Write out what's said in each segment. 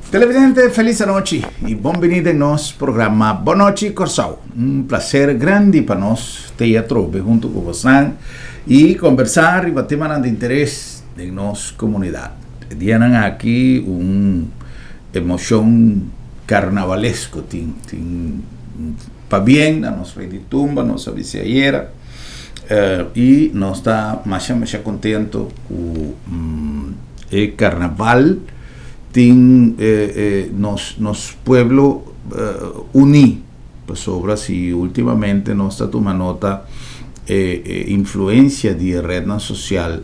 Televidente, felis anochi i bon bini den nos programa Bon Nochi Kòrsou. Un plaser grandi pa nos te atrobe huntu ku bosnan i kombersá riba temanan di interes den nos komunidat. E dianan aki un emoshon karnavalesko tin tin pabien na nos Rei di Tumba, nos a bis'é ayera, i nos ta masha masha kontento ku e karnaval tin nos nos pueblo uní, pasobra si últimamente nos ta tuma nota e e influencia di e rednan social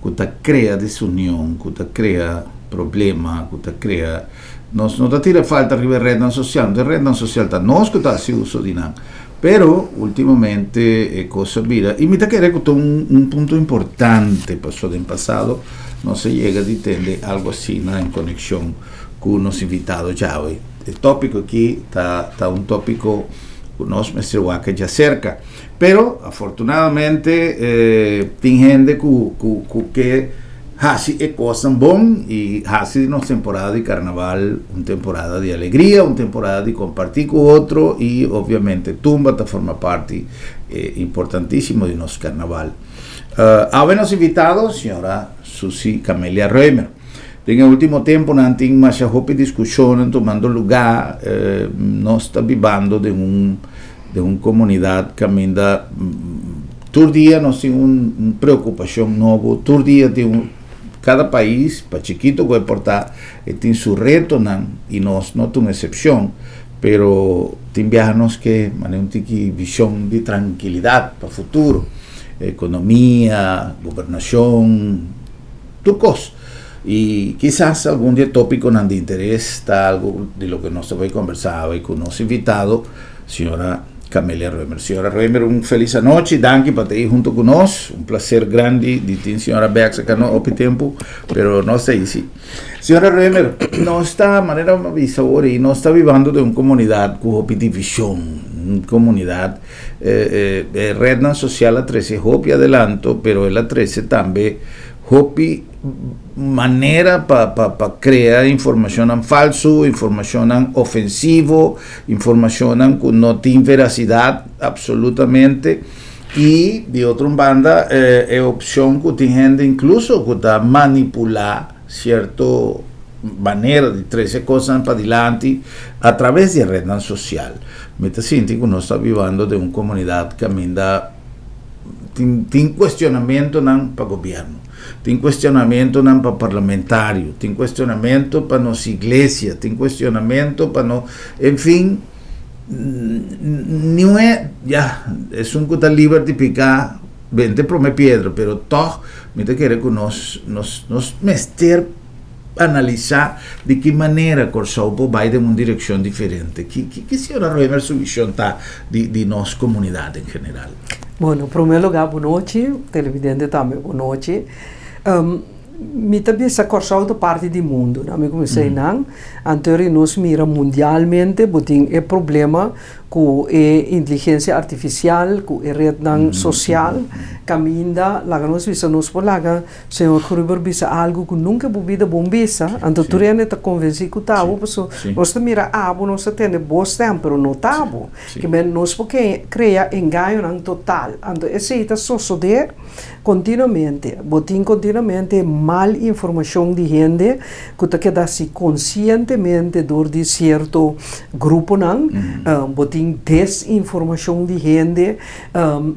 ku ta krea desunion, ku ta krea problema, ku ta krea nos no ta tira falta riba e rednan social, no ta e rednan social ta nos ku ta hasi uso di nan, pero últimamente e kos a bira i mi ta kere ku ta un un punto importante pasobra den pasado nos a yega di tende algo asina en konekshon ku nos invitado djawe. E tópiko aki ta ta un tópiko ku nos mester wak djaserka. Pero afortunadamente tin hende ku ku ku ke hasi e kosnan bon i hasi di nos temporada di karnaval un temporada di alegria, un temporada di kompartí ku otro i obviamente tumba ta forma parti importantísimo di nos karnaval. Awe nos invitado señora Susi Camelia Römer. Den e último temponan tin masha hopi diskushonnan tumando lugá, nos ta bibando den un Den un komunidat kaminda tur dia nos tin un preokupashon nobo, tur dia tin un, kada pais, pa chikito ku e por ta, e tin su retonan i nos no ta un eksepshon, pero tin biaha nos ke manera un tiki vishon di trankilidat pa futuro, ekonomia, gobernashon, tur kos. I kisas algun di e topikonan di interes ta algu di loke nos ta bai kombersá awe ku nos invitado, Señora Camelia Römer. Señora Römer, un felis anochi. Danki pa ta ei hunto ku nos. Un placer grandi di tin señora bek saka no hopi tempu, pero nos ta ei si. Señora Römer, nos ta, manera mi a bisa awor ei, nos ta bibando den un komunidat ku hopi divishon, un komunidat, e rednan sosial a trese hopi adelanto, pero el a trese tambe hopi manera pa pa pa krea informashonnan falsu, informashonnan ofensivo, informashonnan ku no tin verasidat apsolutamente i di otro un banda e opshon ku tin hende inkluso ku ta manipulá sierto manera di trese kosnan padilanti a traves di e retnan sosial. Mi ta sinti ku nos ta bibando den un komunidat kaminda Tin tin cuestionamentonan pa gobierno, tin cuestionamentonan pa parlamentario, tin cuestionamento pa nos iglesia, tin cuestionamento pa no, en fin, niun e, ya, esun cu ta liber di pica, bente prome piedra, pero tog mi ta kere cu nos, nos, nos mester analisá di ki manera Kòrsou por bai den un direkshon diferente. Ki ki señora Römer su vishon ta di di nos komunidat en general? Bueno, promé lugá bonochi, televidente tambe bonochi. Mi ta bisa Kòrsou ta parti di mundu, na mi kuminsá einan. Anto ri nos mira mundialmente bo tin e problema ku e inteligensia artifisial, ku e retnan sosial, kaminda laga nos bisa nos por laga Señor Gruber bisa algu ku nunka bo bida bon bisa, anto tur hende ta konvensí ku ta abo, paso nos ta mira abo, nos ta tende bo stèm, pero no ta abo. Kimen nos por krea engañonan total. Anto esei ta sosodé kontinuamente. Bo tin kontinuamente mal informashon di hende ku ta keda hasi konsientemente dor di sierto gruponan. Bo tin desinformashon di hende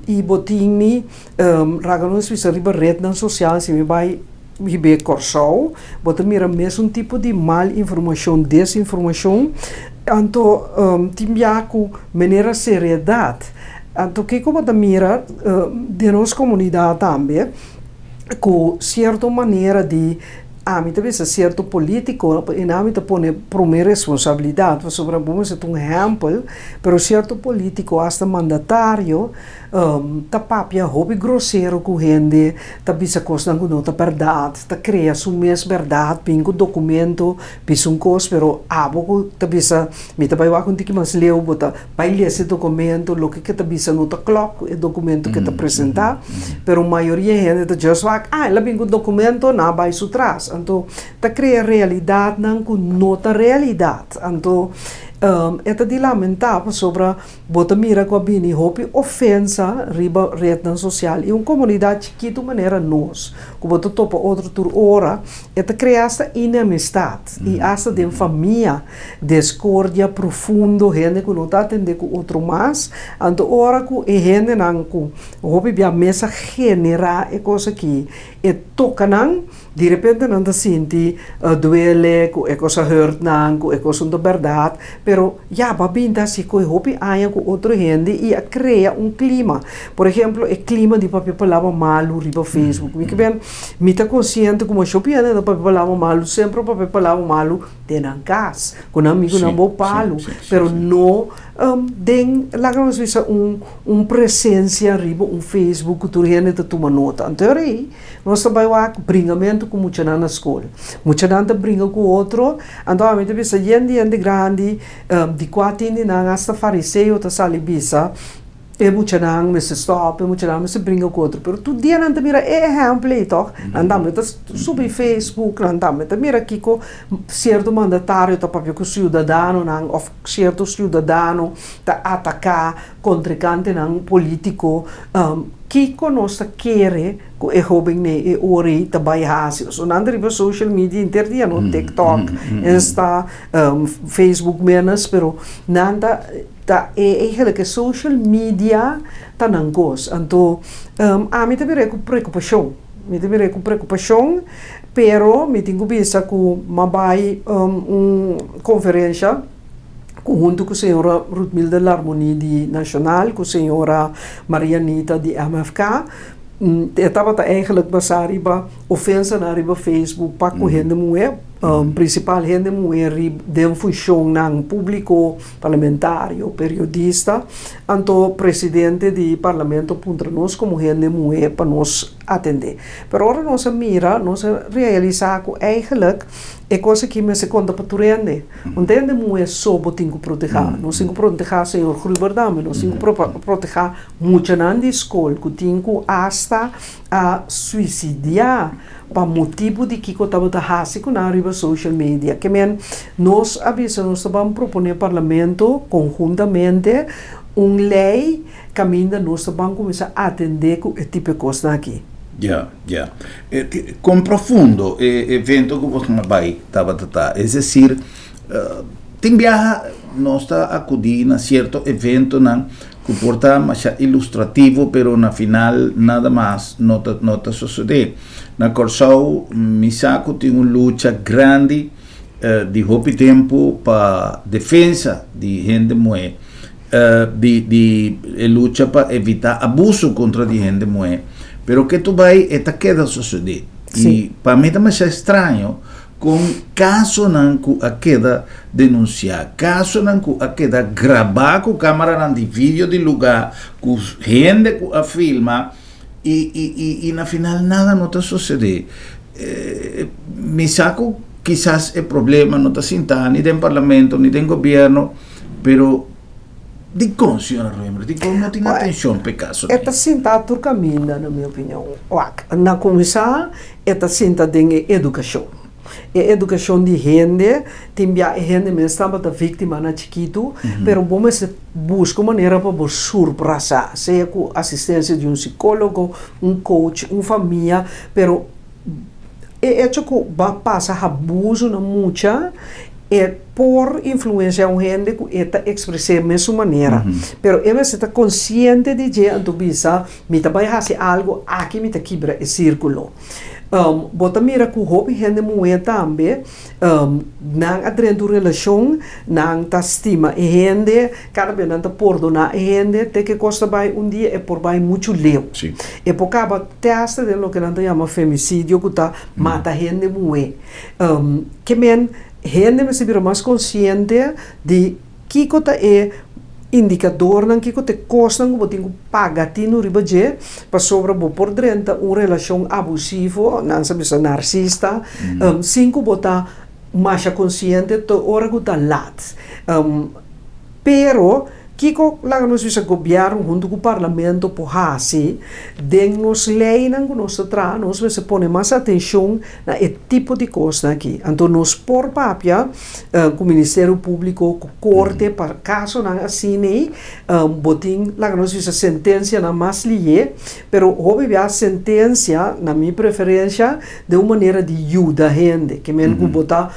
i bo tin ni Raga nos bisa riba rednan sosial si mi bai hib'é Kòrsou bo ta mira mesun tipo di mal informashon, desinformashon, anto tin bia ku manera seriedat. Anto kiko bo ta mira den nos komunidat tambe ku sierto manera di ami ta bisa sierto politiko i nan mi ta pone prome responsabilidat pasobra bo mester ta un ehèmpel pero sierto politiko asta mandatario Ta papia hopi grosero ku hende, ta bisa kosnan ku no ta bèrdat, ta krea su mes bèrdat, bin ku dokumento, bisa un kos, pero abo ku ta bisa mi ta bai wak un tiki mas leu, bo ta bai lesa e dokumento, loke ke ta bisa no ta klòp ku e dokumento ke ta presentá, pero mayoria hende ta just wak, ah, el a bin ku dokumento, nan a bai su tras. Anto ta krea realidatnan ku no ta realidat. Anto e ta di lamentá pasobra bo ta mira ku a bini hopi ofensa riba retnan sosial i un komunidat chikitu manera nos ku bo ta topa otro tur ora e ta krea asta inemistat i asta den famia diskordia profundo, hende ku no ta atendé ku otro mas. Anto ora ku e hendenan ku hopi bia mes a generá e kos aki e toka nan, di repente nan ta sinti duele ku e kos a hurt nan, ku e kos no ta bèrdat, pero ya bo a bin ta hasi ku e hopi aña ku otro hende i a krea un klima. Por ehemplo, e klima di papia palabra malu riba Facebook. Mi ke ben, mi ta konsiente ku masha hopi hende ta papia palabra malu, semper a papia palabra malu den nan kas, ku nan amigunan bo palu, pero no den, laga nos bisa, un presensia riba un Facebook ku tur hende ta tuma nota. Anto ei nos ta bai wak bringamentu ku muchanan na skol. Muchanan ta bringa ku otro, anto ami ta bisa yen di hende grandi di kua tin di nan asta fariseo ta sali bisa e muchanan mester stòp, e muchanan mester bringa ku otro, pero tur dia nan ta mira e ehèmpel ei tòg, nan tambe ta subi Facebook, nan tambe ta mira kiko sierto mandatario ta papia ku siudadanonan òf sierto siudadano ta ataká kontrikantenan polítiko, kiko nos ta kere ku e hóben nei e ora ei ta bai hasi? Pasobra nan ta riba social media henter dia no, TikTok, Insta, Facebook ménos, pero nan ta Ta e eigenlijk e social media ta nan kos. Anto ami ta mira e ku preokupashon. Mi ta mira e ku preokupashon, pero mi tin ku bisa ku m'a bai un konferensha ku huntu ku señora Ruthmilda Larmonie di Nashonal, ku señora Maria Anita di MFK. E tabata eigenlijk basá riba ofensanan riba Facebook pa ku hende muhé, prinsipal hende muhé den funshonnan públiko. Parlamentario, periodista, anto presidente di parlamento puntra nos como hende muhe pa nos atende. Pero ora nos a mira, nos a realisa cu eigenlijk e cos aki mester conta pa tur hende. Un ta hende muhe so bo tin cu proteha. Nos tin cu proteha señor Gruber tambe, nos tin cu proteha muchanan di scol cu tin cu hasta a suicidia pa motibu di kiko tabata hasi ku nan riba social media. Ke men nos a bisa nos ta ban proponé parlamento konhuntamente un lei kaminda nos ta ban kuminsá atendé ku e tipo e kosnan aki. Ya, ya. Kon profundo e evento ku boso a bai tabata ta? Es desir, tin biaha nos ta akudí na sierto eventonan ku por ta masha ilustrativo pero na final nada mas no ta no ta sosodé. Na Kòrsou mi sa ku tin un lucha grandi di hopi tempu pa defensa di hende muhé, di di e lucha pa evitá abuso kontra di hende muhé, pero ke tur bai e ta keda sosodé. I pa mi ta masha estraño Kon kasonan ku a keda denunsiá, kasonan ku a keda grabá ku kamaranan di video di lugá, ku hende ku a filma i i i i na final nada no ta sosodé. Mi sa ku kisas e problema no ta sintá ni den parlamento ni den gobièrnu, pero dikon, señora Roemer, dikon no tin atenshon pa e kaso E ta sintá tur kaminda, na mi opinion. Wak, na kuminsá E ta sinta den e edukashon. E edukashon di hende, tin bia e hende mes tabata víktima na chikitu, pero bo mester buska un manera pa bo surprasá, sea ku asistensia di un sikólogo, un coach, un famia, pero e echo ku bo a pasa habuso na mucha, e por influensiá un hende ku e ta ekspres'é mesun manera. Pero e mester ta konsiente di dje anto bisa, Mi ta bai hasi algu aki mi ta kibra e sirkulo. Bo ta mira ku hopi hende muhé tambe nan a drenta un relashon, nan ta stima e hende, kada bes nan ta pordoná e hende, te ke kos ta bai un dia e por bai muchu leu. E por kaba te asta den loke nan ta yama femisidio ku ta mata hende muhé. Ke men hende mester bira mas konsiente di Kiko ta e indikadornan, kiko ta e kosnan ku bo tin ku paga tinu riba dje pasobra bo por drenta un relashon abusivo, nan sa bisa narsista, sin ku bo ta masha konsiente te ora ku ta lat. Pero. Kiko, laga nos bisa, gobièrnu huntu ku parlamento por hasi den nos leinan ku nos ta traha? Nos mester pone mas atenshon na e tipo di kosnan aki. Anto nos por papia ku Ministerio Públiko, ku korte pa kasonan asina ei bo tin, laga nos bisa, sentensianan mas lié, pero hopi bia sentensia, na mi preferensha, den un manera di yuda hende, ke men ku bo ta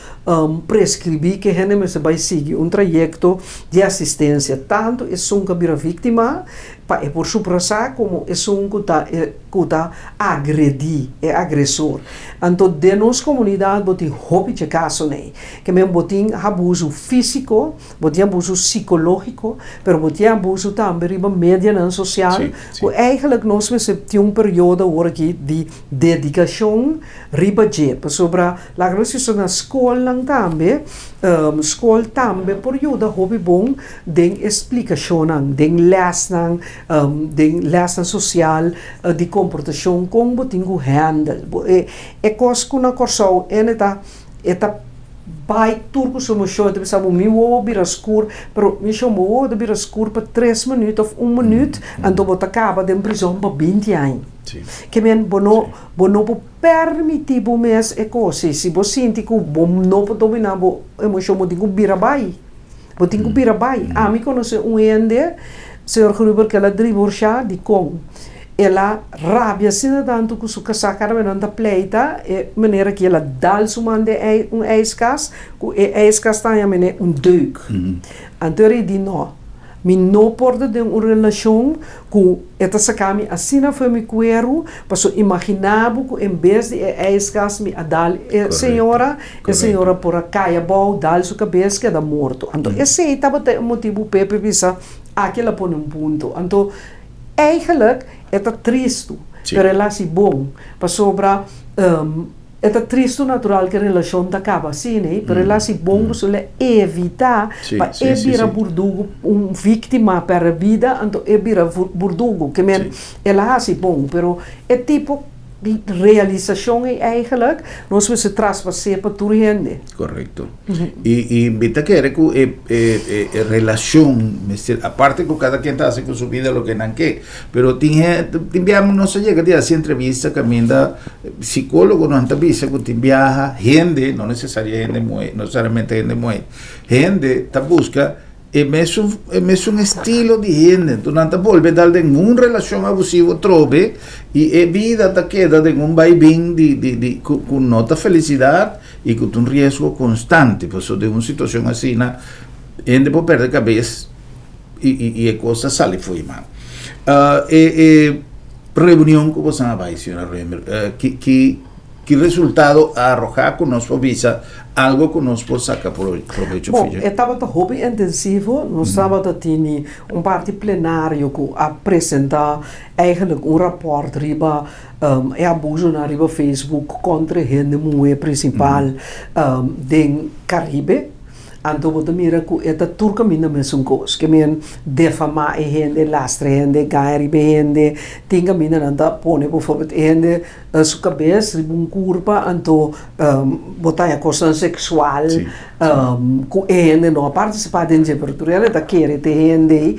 preskribí ke hende mester bai sigui un trayekto di asistensia, tantu esun ku a bira víktima pa e por suprasá komo esun ku ta ku ta agredí, e agresor. Anto den nos komunidat bo tin hopi dje kasonan ei, ke men bo tin abusu físiko, bo tin abusu sikológiko, pero bo tin abusu tambe riba medianan sosial, ku eigentlik nos mester tin un periodo awor aki di dedikashon riba dje, pasobra laga nos bisa na skolnan tambe, skol tambe por yuda hopi bon den e splikashonnan, den lèsnan, den lèsnan sosial di komportashon kon bo tin ku hèndel bo e e kos ku na Kòrsou ene ta e ta bai tur ku su emoshon e ta bisa bo mi wowo bira skur pero mi shon bo wowo ta bira skur pa tres minüt òf un minüt anto bo ta kaba den prizòn pa binti aña ke men bo no bo no por permití bo mes e kos ei si bo sinti ku bo no por dominá bo emoshon bo tin ku bira bai. Bo tin ku bira bai. Ami konosé un hende, señor Gruber, ku el a driborshá. Dikon? El a rabia asina tantu ku su kasá kada bes nan ta pleita, e manera ku el a dal su man den un ijskas, ku e ijskas ta haña manera un deuk. Anto e rei di, No. Mi no por ta den un relashon ku e ta saka mi asina for mi kueru, paso imaginá bo ku en bes di e ijskas mi a dal e señora, e señora por a kai abou, dal su kabes, keda morto. Anto esei tabata e motibu Pepe bisa, aki el a pone un punto. Anto eigenlijk e ta tristu, pero el hasi bon, pasobra E ta tristu natural ku e relashon ta kaba asina, pero el hasi bon ku su le evitá pa e bira burdugu, un víktima pèrdè bida, anto e bira burdugu. Ke men el a hasi bon, pero e tipo di realisashon ei eigelijk nos mester traspas'é pa tur hende. Korekto. I mi ta kere ku e relashon mester, aparte ku kada ken ta hasi ku su bida loke nan ke, pero tin hende, tin biaha nos a yega di hasi entrevista kaminda Psicólogonan ta bisa cu tin biaha hende, no necesario hende muhe, no necesariamente hende muhe, hende ta busca e mesun, e mesun estilo di hende. Enton nan ta bolbe dal den un relacion abusivo trobe y e bida ta keda den un baibin di, di, di, cu, cu no ta felicidad y cu ta un riesgo constante. Pasobra den un situacion asina hende por perde cabes y, y, y e cos ta sali fo'i man. E, e. Reunion ku boso a bai, señora Römer, ki ki ki resultado a arrohá ku nos por bisa algo ku nos por saka probecho Bon, e tabata hopi intensivo. Nos tabata tini un parti plenario ku a presentá eigenlijk un rapòrt riba e abusonan riba Facebook kontra e hende muhé prinsipal den Karibe. Anto bo ta mira ku e ta tur kaminda mesun kos. Ke men defamá e hende, lastra e hende, gaña riba e hende. Tin kaminda nan ta pone befòrbèlt e hende su kabes riba un kurpa, anto bo ta haña kosnan seksual ku e hende no a partisipá den dje, pero tur hende ta kere te hende ei.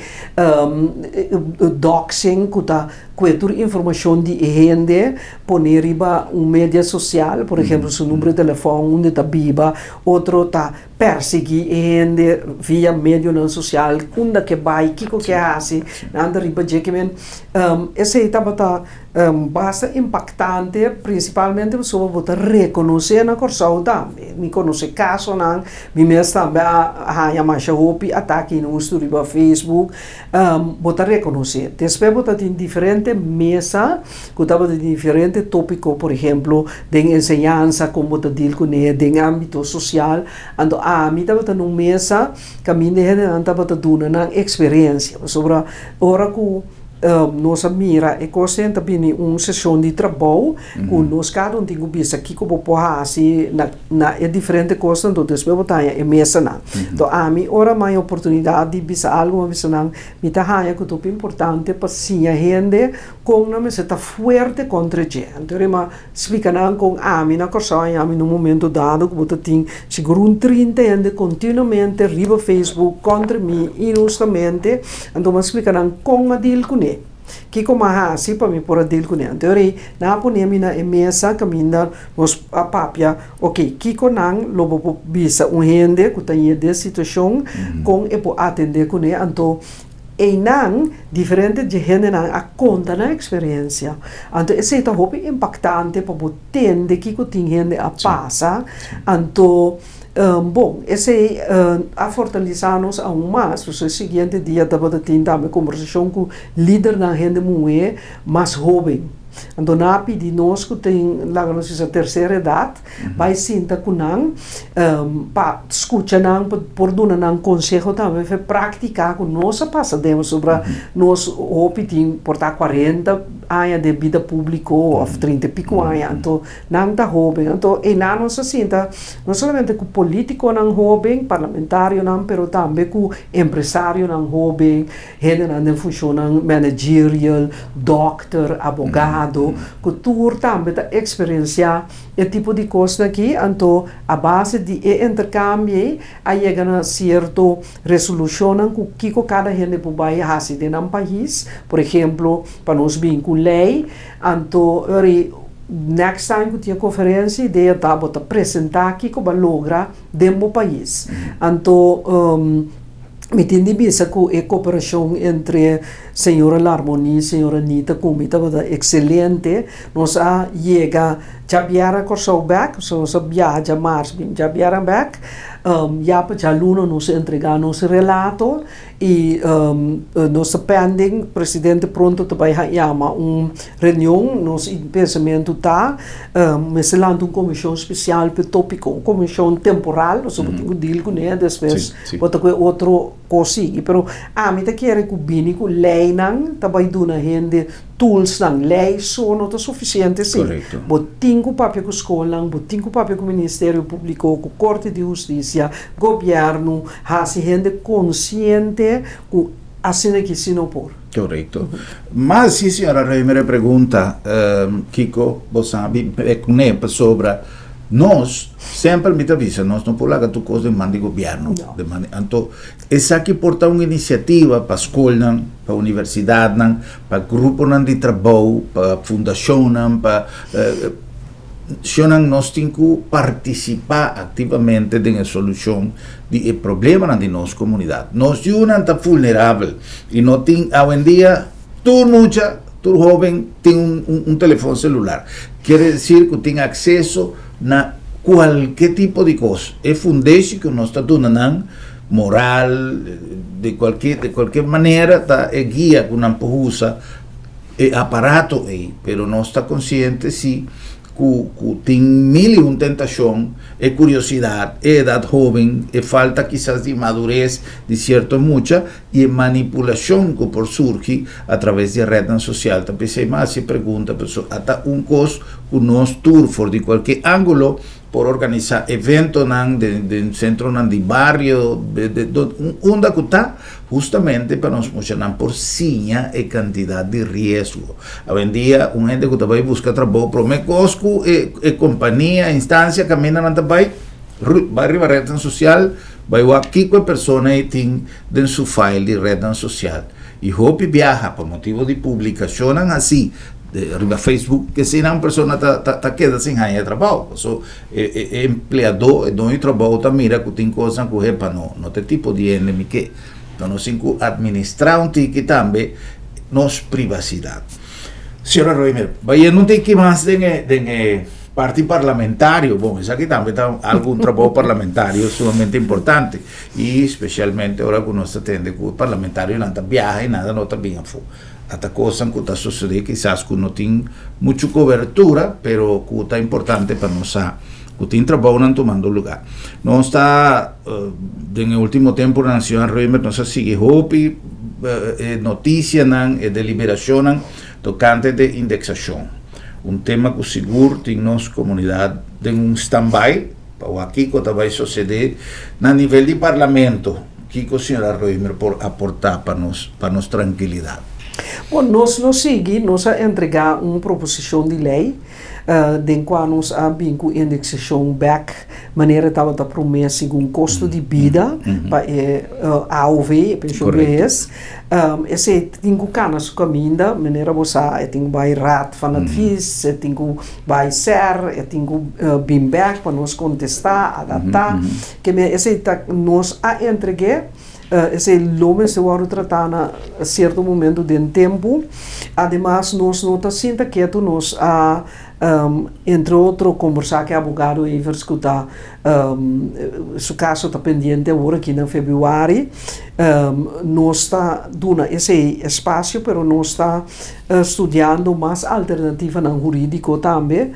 Doxing ku ta kue tur informashon di e hende pone riba un media sosial, por ehempel su numero di telefòn, unda e ta biba. Otro ta persiguí e hende via medionan sosial, unda ke bai, kiko ke hasi, nan ta riba dje. Ke men esei tabata basta impaktante, prinsipalmente pasobra bo ta rekonosé na Kòrsou tambe. Mi konosé kasonan, mi mes tambe a haña masha hopi atake inhustu riba Facebook. Bo ta rekonosé. Despues bo ta tin diferente mesa ku tabata tin diferente tópiko, por ehemplo, den enseñansa, kon bo ta dil kuné den ámbito sosial. Anto ami tabata na un mesa kaminda e hendenan tabata duna nan eksperensia, pasobra ora ku. Nos a mira e kos ei ta bini un seshon di trabou ku nos kada un tin ku bisa kiko bo por hasi na na e diferente kosnan anto despues bo ta haña e mesanan. Anto ami ora mi haña oportunidat di bisa algu mi a bisa nan mi ta haña ku ta hopi importante pa siña hende kon nan mester ta fuerte kontra dje. Anto mi a splika nan kon ami na Kòrsou haña mi na un momento dado ku bo ta tin sigur un 30 hende kontinuamente riba Facebook kontra mi inhustamente. Anto mi a splika nan kon mi a deal kuné, kiko mi a hasi pa mi por a deal kuné. Anto ora ei nan a pone mi na e mesa kaminda nos a papia, ok, kiko nan lo bo por bisa un hende ku ta yen den situashon, kon e por atendé kuné. Anto einan diferente dje hendenan a konta nan eksperensia. Anto esei ta hopi impaktante pa bo tende kiko tin hende a pasa. Anto bon, esei a fortalisa nos aun mas, pasobra e siguiente dia tabata tin tambe kombersashon ku lidernan hende muhé mas hóben. Anto nan a pidi nos ku tin, laga nos bisa, tersera edat, bai sinta ku nan pa skucha nan, pa por duna nan konseho tambe fe práktika ku nos a pasa den, pasobra nos hopi tin por ta 40 aña den bida públiko òf 30 i piko aña, anto nan ta hóben. Anto einan nos a sinta no solamente ku polítikonan hóben, parlamentarionan, pero tambe ku empresarionan hóben, hendenan den funshonnan managerial, dòkter, abogado, ku tur tambe ta eksperensiá e tipo di kosnan aki. Anto a base di e interkambio ei a yega na sierto resolushonnan ku kiko kada hende por bai hasi den nan pais. Por ehemplo, pa nos bin ku lei, anto next time ku tin e konferensia idea ta bo ta presentá kiko bo a logra den bo pais. Anto mi tin di bisa ku e koperashon entre señora Larmonie i señora Anita ku mi tabata ekselente. Nos a yega djabièrnè Kòrsou bèk, so nos a biaha djamars bin djabièrnè bèk. Ya pa djaluna nos a entregá nos relato. I nos ta pending, presidente pronto ta bai yama un reunion, nos pensamentu ta mester lanta un komishon spesial pa e topiko, un komishon temporal, pasobra bo tin ku deal kuné, despues bo ta ku e otro kos sigui. Pero ami ta kere ku bini ku leinan ta bai duna hende toolsnan, lei so no ta sufisiente si. Bo tin ku papia ku skolnan, bo tin ku papia ku Ministerio Públiko, ku Korte di Hustisia, gobièrnu, Hasi hende konsiente ku asina ki si no por. Korekto. Mas si señora Römer e pregunta kiko bo sabi e kuné pasobra nos semper mi ta bisa nos no por laga tur kos den man di gobièrnu. Den man di anto esaki por ta un inisiativa pa skolnan, pa universidatnan, pa gruponan di trabou, pa fundashonnan, pa Shonnan nos tin ku partisipá aktivamente den e solushon di e problemanan di nos komunidat. Nos yunan ta vulnerabel i no tin awendia tur mucha, tur hóben tin un un telefòn selular. Kere desir ku tin akseso na kualke tipo di kos. E fundeshi ku nos ta duna nan, moral, di kualke di kualke manera ta e guia ku nan por usa. E aparato ei, pero nos ta konsiente si ku ku tin mil i un tentashon, e kuriosidat, e edat hóben, e falta kisas di madures di sierto mucha i e manipulashon ku por surgi a traves di e retnan sosial. Ta p'esei mi a hasi e pregunta, pasobra a ta un kos ku nos tur for di kualke ángulo por organisá eventonan den den sentronan di bario, unda ku ta, Hustamente pa nos muchanan por siña e kantidat di riesgo. Awendia un hende ku ta bai buska trabou promé kos ku e e kompania, instansia kaminda nan ta bai, bai riba retnan sosial bai wak kiko e persona ei tin den su file di retnan sosial. I hopi biaha pa motibu di publikashonnan hasi riba Facebook esei nan persona ta ta keda sin haña trabou. Paso E e empleadó, e doño di trabou ta mira ku tin kosnan ku hepa no, no ta e tipo di hende mi ke. No nos tin ku administrá un tiki tambe nos privasidat. Señora Roemer, bayendo un tiki mas den e den e parti parlamentario, bon esaki tambe ta algu un trabou parlamentario sumamente importante i spesialmente ora ku nos ta tende ku e parlamentarionan ta biaha i nada no ta bin afó. Ata kosnan ku ta sosodé kisas ku no tin muchu kobertura, pero ku ta importante pa nos sa ku tin trabounan tumando lugá. Nos ta, den e último tempunan, señor Römer, nos a sigui hopi e notisianan, e deliberashonnan tokante di indeksashon. Un tema ku sigur tin nos komunidat den un stand-by pa wak kiko ta bai sosede na nivel di parlamento. Kiko señora Römer por aportá pa nos trankilidat? Bon, nos lo sigui, nos a entregá un proposishon di lei den kua nos a bin ku indeksashon bèk manera tabata promé segun kosto di bida pa e AOV, pensioen behes. Esei tin ku kana su kaminda, manera bo sa, e tin ku bai Raad van Advies, e tin ku bai SER, e tin ku bin bèk pa nos kontestá, adaptá. Ke men esei ta nos a entreg'é, esei lo mester wòrdu tratá na sierto momento den tempu. Ademas nos no ta sinta ketu, nos a entre otro kombersá ku e abogado Evers ku ta su kaso ta pendiente awor aki na febrüari. Nos ta duna esei espasio pero nos ta studiando mas alternativanan hurídiko tambe.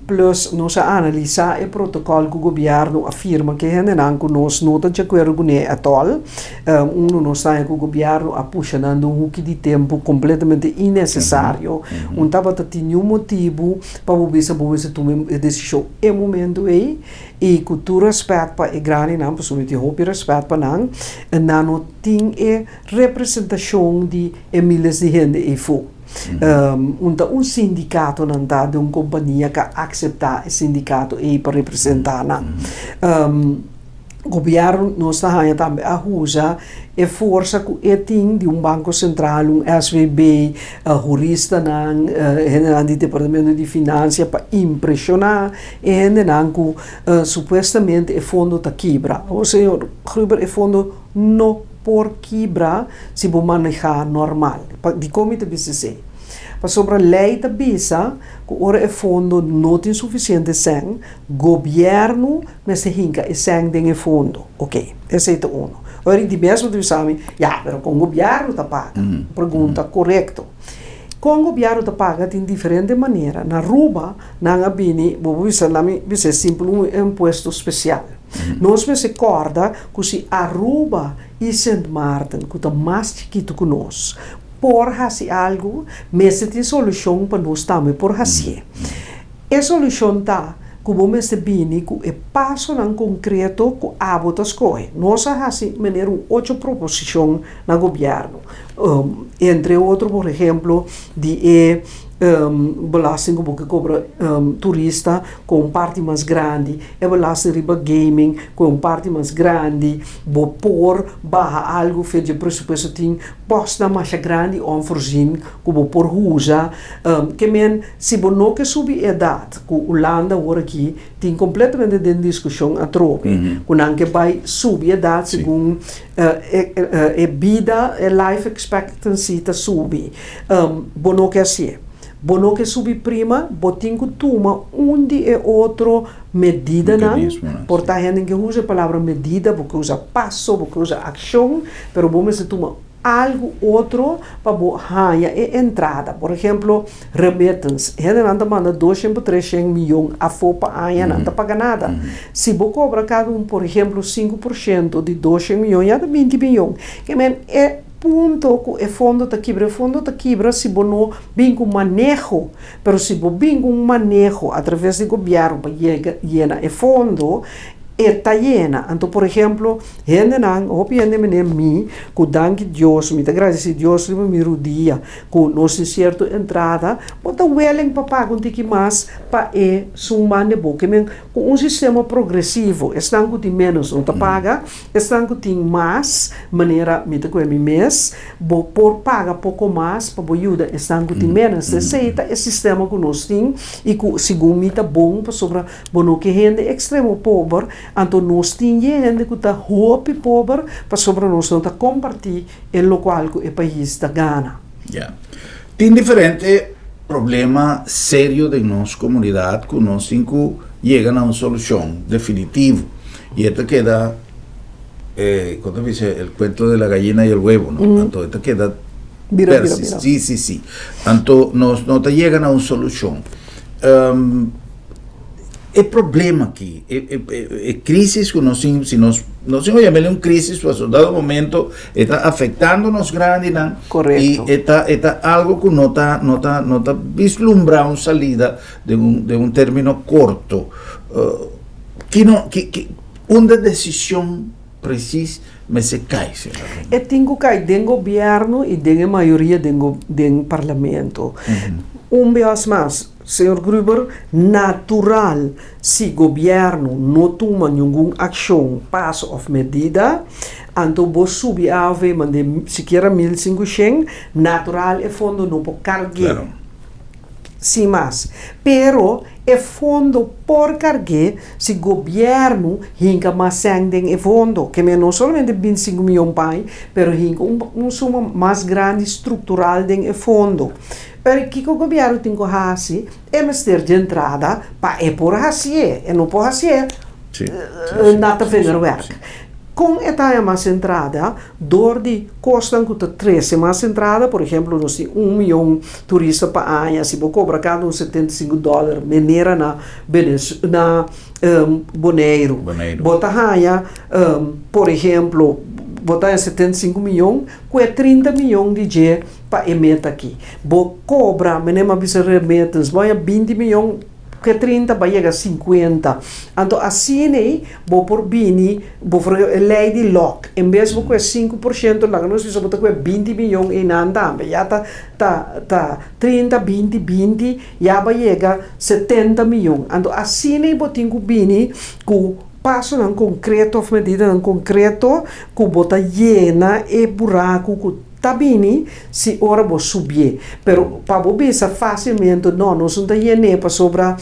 Plus nos a analisá e protokòl ku gobièrnu a firma ku e hendenan ku nos no ta di akuerdo kuné at all. Uno nos ta haña ku gobièrnu a pusha nan den un huki di tempu kompletamente innesesario. Un tabata tin niun motibu pa bo bisa bo mester tuma e desishon e momentu ei i ku tur rèspèt pa e grandinan, pasobra mi tin hopi rèspèt pa nan, nan no tin e representashon di e miles di hende eifó. Un ta un sindikato nan ta den un kompania ku a akseptá e sindikato ei pa representá nan. Gobièrnu nos ta haña tambe a usa e forsa ku e tin di un banko sentral, un SVB, huristanan, hendenan di departamento di finansia pa impreshoná e hendenan ku supuestamente e fondo ta kibra. Awor señor Gruber e fondo no por kibra si bo manehá normal. Dikon mi ta bisa esei? Pasobra lei ta bisa ku ora e fondo no tin sufisiente sèn, gobièrnu mester hinka e sèn den e fondo. Oké, esei ta unu. Ora di mes bo ta bisa mi, ya, pero kon gobièrnu ta paga? Pregunta korekto. Kon gobièrnu ta paga tin diferente manera. Na Aruba nan a bini, bo por bisa, laat mi bisa e simpel, un impuesto spesial. Nos mester kòrda ku si Aruba i Sint Maarten, ku ta mas chikitu ku nos, por hasi algu, mester tin solushon pa nos tambe por hasié. E solushon ta ku bo mester bini ku e pasonan konkreto ku abo ta skohe. Nos a hasi manera un ocho proposishon na gobièrnu, entre otro por ehemplo di e belasting ku bo ke kobra turista ku un parti mas grandi, e belasting riba gaming ku un parti mas grandi, bo por baha algu for di e presupuesto tin pòstnan masha grandi onvoorzien ku bo por usa. Ke men si bo no ke subi edat ku Hulanda awor aki tin kompletamente den diskushon atrobe ku nan ke bai subi edat segun e bida, e life expectancy ta subi. Bo no ke hasié. Bo no ke subi prima, bo tin ku tuma un di e otro medidanan. Por ta hende ke usa e palabra medida, bo ke usa paso, bo ke usa akshon, pero bo mester tuma algu otro pa bo haña e entrada. Por ehemplo, remittance. Hendenan ta manda 200 pa 300 miyon afó pa aña, nan ta paga nada. Si bo kobra kada un, por ehemplo, 5% di 200 miyon, ya ta 20 miyon. Ke men e punto ku e fondo ta kibra, e fondo ta kibra si bo no bin ku maneho. Pero si bo bin ku un maneho atraves di gobièrnu pa yega yena e fondo, e ta yena. Anto, por ehemplo, hendenan, hopi hende mene mi, ku danki Dios, mi ta gradisí Dios riba mi rudia, ku nos tin sierto entrada, bo ta willing pa paga un tiki mas pa e suma de bo. Ke men ku un sistema progresivo, esnan ku tin ménos no ta paga, esnan ku tin mas, manera mi ta kohe mi mes, bo por paga poko mas pa bo yuda esnan ku tin ménos. Esei ta e sistema ku nos tin i ku segun mi ta bon pasobra bo no ke hende ekstremo pober, anto nos tin ye hende ku ta hopi pober pasobra nos no ta kompartí e lokual ku e pais ta gana. Ya. Tin diferente problema serio den nos komunidat ku nos tin ku yega na un solushon definitivo i e ta keda e kon ta bisa el cuento de la gallina y el huevo no anto e ta keda Bira, bira, bira. Si si si anto nos no ta yega na un solushon. E problema aki, e e e crisis cu nos tin, si nos nos tin cu yam'el un crisis pasobra dado momento e ta afectando nos grandinan y e ta e ta algo cu no ta no ta no ta vislumbra un salida den un den un termino corto. Kino ki ki unda decision precies mester cay, señora Reyna? E tin cu cay den gobierno y den e mayoria den den parlamento. Un bias mas, Señor Gruber, natural si gobierno no tuma ningun accion, paso of medida, anto bo subi AOV mande sikiera 1500, natural e fondo no por cargu'e. Sin mas. Pero e fondo por cargu'e si gobierno hinca mas cen den e fondo. Ke men no solamente 25 miyon pai, pero hinca un suma mas grandi structural den e fondo. Pero kiko gobièrnu tin ku hasi? E mester di entrada pa e por hasié. E no por hasié na ta vingerwerk. Kon e ta haña mas entrada? Dor di kosnan ku ta trese mas entrada. Por ehemplo, nos tin un mion turista pa aña. Si bo kobra kada un 75 dòler manera na na Boneiru, bo ta haña, por ehemplo, bo ta haña 75 mion ku e 30 mion di dje Pa e meta aki. Bo cobra, meneer m'a bisa remittance, bo haña 20 miyon, ke 30 ba yega 50. Anto asina ei bo por bini, bo por e ley di lok, en bes bo kue 5%, laga nos bisa bo ta kue 20 miyon einan tambe, ya ta ta ta 30, 20, 20, ya ba yega 70 miyon. Anto asina ei bo tin ku bini ku pasonan konkreto of medidanan konkreto ku bo ta yena e buraku ku Ta bini si ora bo subié. Pero pa bo bisa fácilmente, no, nos no ta yené pasobra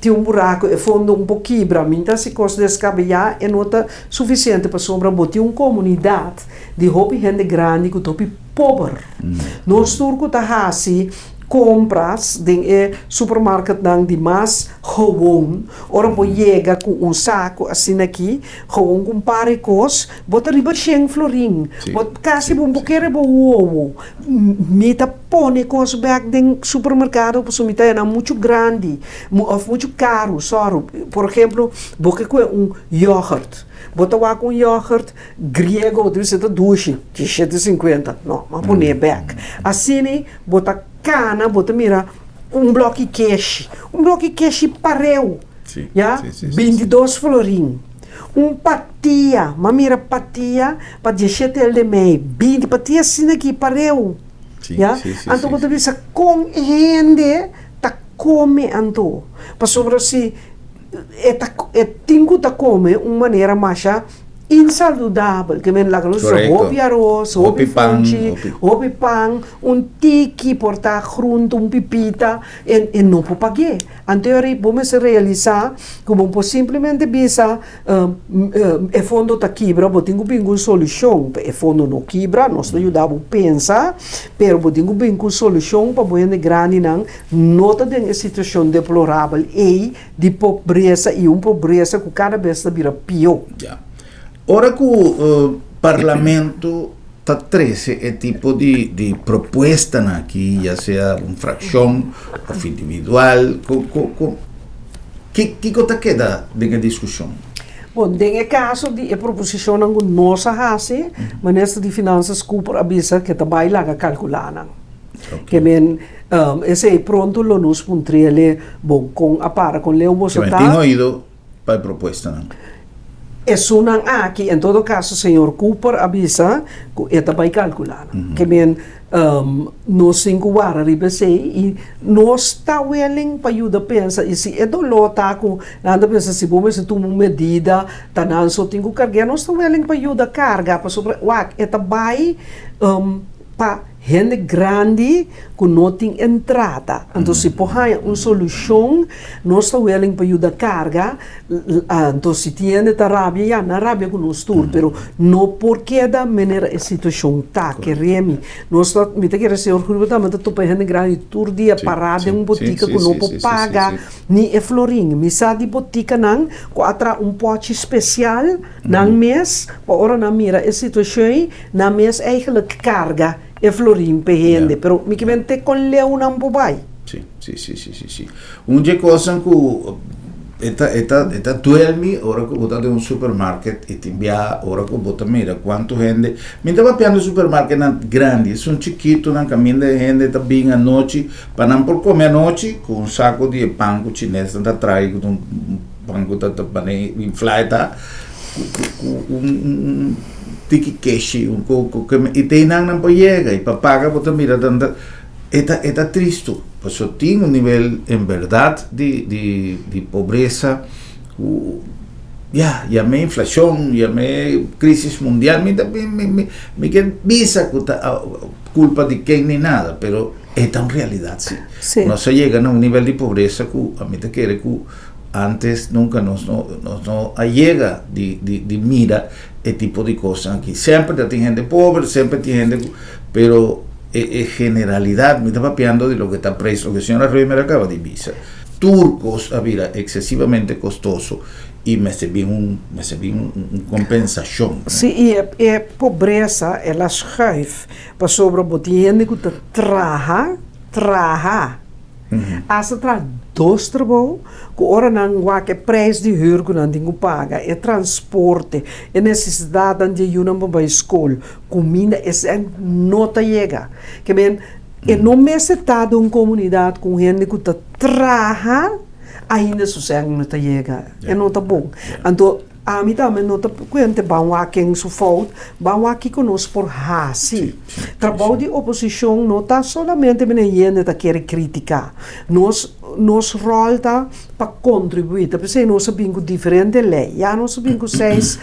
tin un buraco, e fondo un por kibra. Mi ta hasi cos descabeyá, e no ta suficiente pasobra bo tin un comunidad di hopi hende grandi cu ta hopi pober. Nos tur cu ta hasi compras den e supermarketnan di mas gewoon, ora bo yega cu un saco asina aki, gewoon cu un par di cos, Bo ta riba shen florin. Bo kasi bo bo kere bo wowo. Mi ta pone kos bek den supermerkado pasobra mi ta haña nan muchu grandi òf muchu karu, sòru. Por ehemplo, bo ke kue un yògert. Bo ta wak un yògert griego, bo ta bisa ta dushi, 7 i sinkuenta. No, mi a pone bek. Asina bo ta kana, bo ta mira un blòki keshi. Un blòki keshi pareu, ya, 22 florin. Un patia, m'a mira patia pa 17 el de mei, 20 patia asina aki pareu, ya. Anto bo ta bisa kon e hende ta kome anto? Pasobra si e ta e tin ku ta kome un manera masha insaludabel, ke men laga nos usa hopi aros, hopi funchi, hopi pan, un tiki por ta grunte, un pipita, e e no por pag'é. Anto e bo mester realisá ku bo por simplemente bisa e fondo ta kibra, bo tin ku bin ku un solushon. E fondo no kibra, nos ta yuda bo pensa, pero bo tin ku bin ku un solushon pa bo hende grandinan no ta den e situashon deplorabel ei di pobresa i un pobresa ku kada bes ta bira pió. Ya. Ora ku Parlamento ta trese e tipo di di propuestanan aki, ya sea un frakshon òf individual, ku ku ku ki kiko ta keda den e diskushon? Bon, den e kaso di e proposishonnan ku nos a hasi, Minister di Finansas Cooper a bisa ke ta bai laga kalkulá nan. Ke men esei pronto lo nos puntr'el bon kon a para kon leu boso ta. Ke men tin oido pa e propuestanan. Esunnan aki, en todo caso señor Cooper a bisa cu e ta bay calcula nan. Ke men nos tin cu wara riba esey y nos ta willing pa yuda pensa y si e dolor ta cu nan ta pensa si bo mester tuma un medida ta nan so tin cu cargu'e, nos ta willing pa yuda carga pasobra wak e ta bay pa Hende grandi ku no tin entrada. Anto si por haña un solushon, nos ta willing pa yuda karga. Anto si tin hende ta rabia, ya, nan rabia ku nos tur, pero no por keda manera e situashon ta. Kere mi, nos ta, mi ta kere señor Gruber tambe ta topa e hende grandi tur dia pará den un botika ku no por paga ni e florin. Mi sa di botikanan ku a traha un pòchi spesial nan mes pa ora nan mira e situashon ei, Nan mes eigenlijk carga e florin p'e hende, pero mi ke men te con leu nan por bai. Sí, sí, sí, sí, sí, sí. Un dje cosnan cu E ta e ta e ta duel mi ora ku bo ta den un supermarket i tin bia ora ku bo ta mira kuantu hende mi ta papiando supermarketnan grandi esun chikitunan kaminda e hende ta bin anochi pa nan por kome anochi ku un sako di e pan ku chinesnan ta trae ku ta un pan ku ta ta pone infla e ta ku ku ku un un tiki keshi un ku ku i te einan nan por yega i pa paga bo ta mira nan ta E ta e ta tristu, pasobra tin un nivel en bèrdat di di di pobresa ku ya, yam'é inflashon, yam'é krisis mundial, mi ta mi mi mi mi ke bisa ku ta kulpa di ken ni nada, pero e ta un realidat si. Sí. Nos a yega na un nivel di pobresa ku ami ta kere ku antes nunka nos no nos no a yega di di di mira e tipo di kosnan aki. Semper ta tin hende pober, semper tin hende ku, pero e e generalidad, mi ta papiando di loke ta prijs, loke señora Römer a kaba di bisa, tur kos a bira eksesivamente kostoso i mester bin un mester bin un un kompensashon. Sí, i e e pobresa el a schuif pasobra bo tin hende ku ta traha, traha. Asta traha dos trabou ku ora nan wak e prijs di hür ku nan tin ku paga, e transporte, e nesesidatnan di e yunan pa bai skol, kuminda, esei no ta yega. Ke men e no mester ta den un komunidat ku un hende ku ta traha ainda su sèn no ta yega, e no ta bon. Anto Ami tambe no ta kuente ban wak ken su fout, ban wak kiko nos por hasi. Trabou di oposishon no ta solamente mene hende ta kere kritiká. Nos nos ròl ta pa kontribuí. Ta p'esei nos a bin ku diferente lei. Ya nos a bin ku seis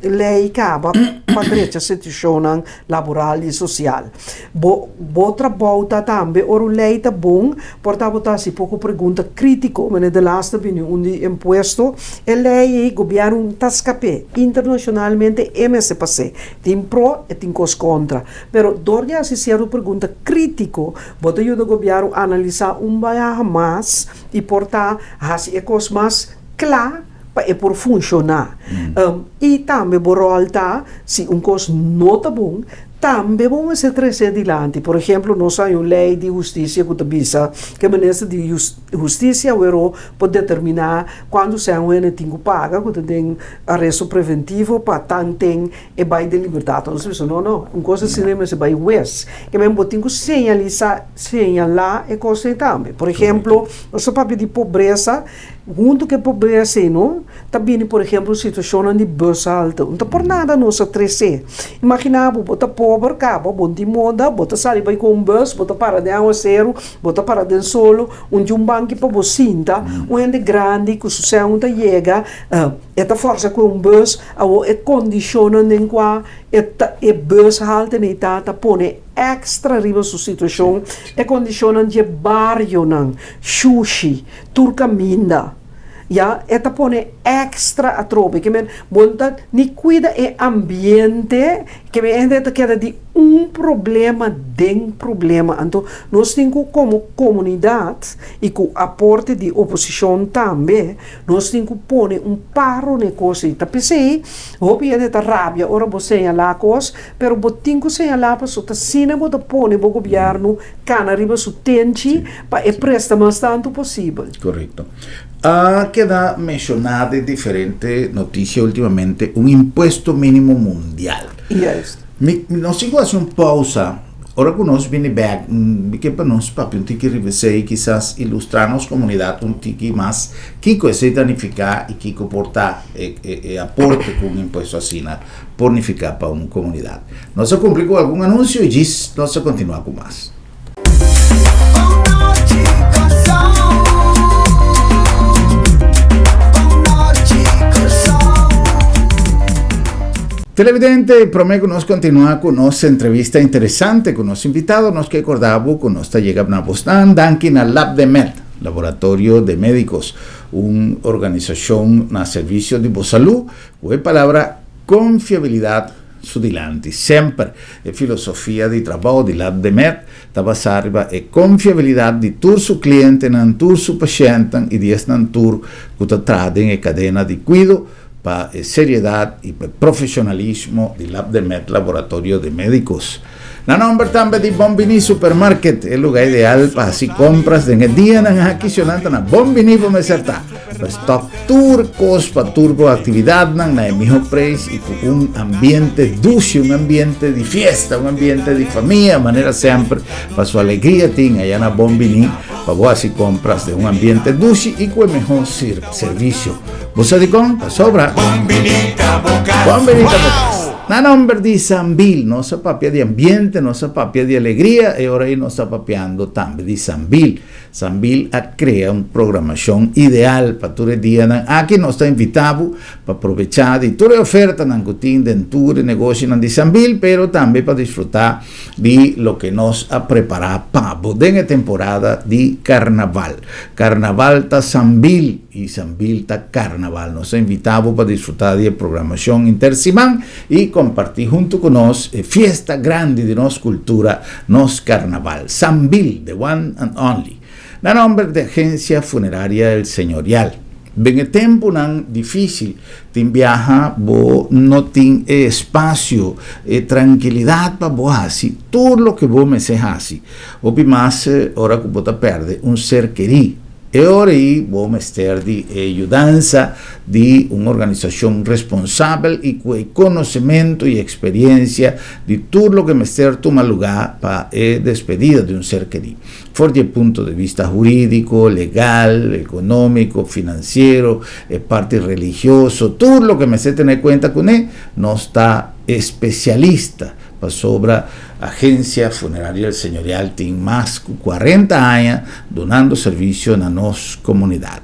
lei kaba pa drecha situashonnan laboral i sosial. Bo bo trabou ta tambe ora un lei ta bon, por ta bo ta hasi poko pregunta kritiko, manera de laatste bini un di impuesto, e lei ei gobièrnu ta skap'é, internashonalmente e mester pas'é, tin pro e tin kos kontra, pero dor di hasi sierto pregunta kritiko bo ta yuda gobièrnu analisá un biaha mas i por ta hasi e kos mas kla pa e por funshoná. I tambe bo ròl ta si un kos no ta bon, Tambe bo mester trese dilanti. Por ehemplo, nos hay un ley di husticia cu ta bisa cu e minister di husticia awero por determina cuanto cen un hende tin cu paga cu ta den aresto preventivo pa tanten e bay den libertad. Nos ta bisa no, no, un cos asina e mester bay hues. Ke men bo tin cu señalisa, señala e cos ey tambe. Por ehemplo, nos ta papia di pobresa. Huntu ku e pobresa ei no, ta bini por ehempel situashonnan di bushalte. No ta por nada nos a tres'é. Imaginá bo, bo ta pober kaba, bo no tin moda, bo ta sali bai ku un bus, bo ta para den awaseru, bo ta para den solo, un di un banki pa bo sinta, un hende grandi ku su sèn ta yega, e ta fòrsa ku un bus, awor e kondishonnan den kua e ta e bushalte nei ta, ta pone èkstra riba su situashon, e kondishonnan di e barionan, shushi. Tur kaminda ya e ta pone extra atrobe ke men bo no ta ni kuida e ambiente ke men hende ta keda di un problema den problema anto nos tin ku komo komunidat i ku aporte di oposishon tambe nos tin ku pone un paro na e kos ei ta p'esei hopi hende ta rabia ora bo señala kos pero bo tin ku señala pasobra ta asina bo ta pone bo gobièrnu Cana riba su tenchi pa e presta mas tantu posibel. Correcto. A keda menciona den diferente noticia ultimamente un impuesto minimo mundial. Juist. Mi, nos tin cu haci un pausa. Ora cu nos bini bek, mi ke pa nos papia un tiki riba esey, kisas ilustra nos comunidad un tiki mas kico esey ta nifica y kico por ta e, e, e aporte cu un impuesto asina por nifica pa un comunidad. Nos a cumpli cu algun anuncio y djis nos a continua cu mas. Televidente, prome cu nos continua cu nos entrevista interesante cu nos invitado, nos ke corda bo cu nos ta yega na bosnan danki na Labdemed, Laboratorio de Medicos, un organisacion na servicio di bo salud cu e palabra confiabilidad su dilanti. Semper e filosofia di trabou di Labdemed ta basá riba e konfiabilidat di tur su klientenan, tur su pashèntnan i di esnan tur ku ta traha den e kadena di kuido pa e seriedat i pa e profeshonalismo di Labdemed Laboratorio de Médicos. Na nomber tambe di Bon Bini Supermarket, e lugar ideal pa hasi compras den e dianan aki shonanta na Bon Bini bo mester ta. Pa stock tur kos pa tur bo actividadnan na e miho prijs y cu un ambiente dushi, un ambiente di fiesta, un ambiente di famia, manera semper pa su alegria tin aya na Bon Bini pa bo hasi compras den un ambiente dushi y cu e miho servicio. Bo sa dikon? Pasobra Bon Bini ta bo cas. Bon Bini ta bo cas. Na nomber di Sambil, nos a papia di ambiente, nos a papia di alegria e ora ei nos ta papiando tambe di Sambil. Sambil a crea un programacion ideal pa tur e dianan aki. Nos ta invita bo pa probecha di tur e ofertanan cu tin den tur e negoshinan di Sambil, pero tambe pa disfruta di loke nos a prepara pa bo den e temporada di Carnaval. Carnaval ta Sambil y Sambil ta Carnaval. Nos ta invita bo pa disfruta di e programacion inter siman y comparti hunto cu nos e fiesta grandi di nos cultura, nos Carnaval. Sambil, the one and only. Na nomber di Agencia Funeraria El Señorial. Den e tempunan difícil, tin biaha bo no tin e espacio, e trankilidad pa bo haci tur loke bo mester haci. Hopi mas ora cu bo ta perde un ser kerí. E ora ei bo mester di e yudansa di un organisashon responsabel i ku e konosementu i eksperiencia di tur loke mester tuma lugá pa e despedida di un ser kerí, for di e punto di bista hurídiko, legal, ekonómiko, finansiero, e parti religioso, tur loke mester tene kuenta kuné, nos ta espesialista pasobra Agencia Funeraria El Señorial tin mas cu 40 aña dunando servicio na nos comunidad.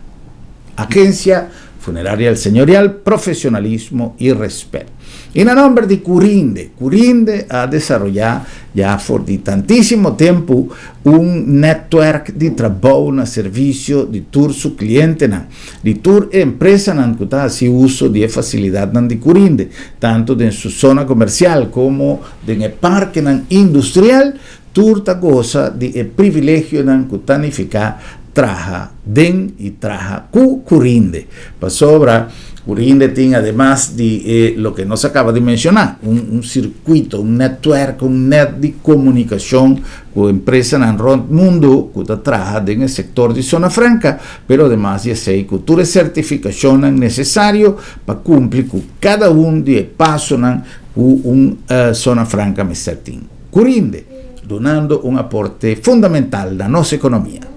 Agencia Funeraria El Señorial, profesionalismo y respet. Y na nomber di Curinde, Curinde a desaroya ya for di tantisimo tempo un netwerk di trabou na servicio di tur su clientenan, di tur e empresanan cu ta haci uso di e facilidadnan di Curinde, tanto den su zona comercial como Den e parkenan industrial, tur ta gosa di e privilegionan ku ta nifiká traha den i traha ku Curinde. Pasobra Curinde tin ademas di e loke nos a kaba di menshoná, un un sirkuito, un nètwèrk, un nèt di komunikashon ku empresanan rònt mundu ku ta traha den e sektor di Zona Franka, pero ademas di esei ku tur e sertifikashonnan nesesario pa kumpli ku kada un di e pasonan Ku un Zona Franca mester tin Curinde, dunando un aporte fundamental na nos ekonomia.